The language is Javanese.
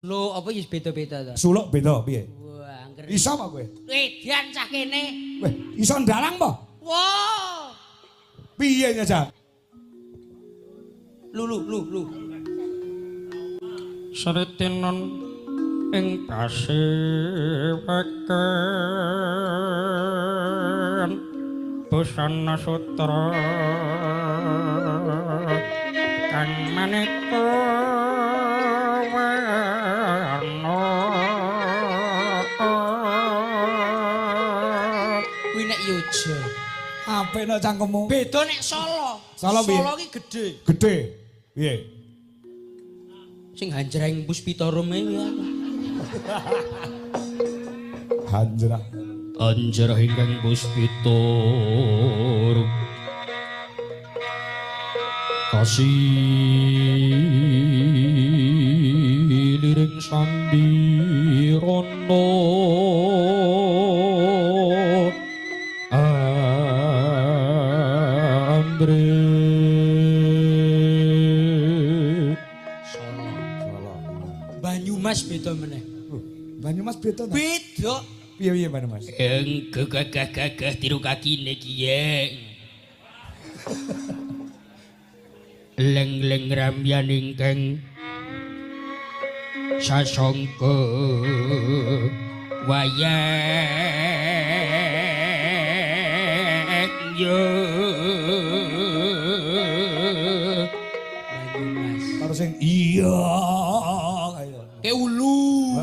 Lho, apa ya beda-beda ta? Suluk beda piye? Wah, angger. Iso apa kowe? Edan cah kene. Weh, iso ndalang apa? Wah. Piye nyajal? Lu lu lu lu. Sritinon ing pasiweken busana sutra kang maneka warna. Kuwi nek Yoja. Apik nek cangkemmu. Beda nek Solo. Solo piye? Solo ki gedhe. Gedhe. Piye? Sing hanjreng Puspita Rum iki apa? Hanjrah. Anjrah ingkang puspita rum kasiliring sambirana ambre. Solo. Solo. Banyumas beda meneh. Banyumas beda ta? Beda. Piye piye Banyumas? Ing gagah-gagah tiru kakine kiye. Leng-leng ramyan ingkang sasongko wayang yo. Banyumas. Karo sing iya ayo. Ke ulu.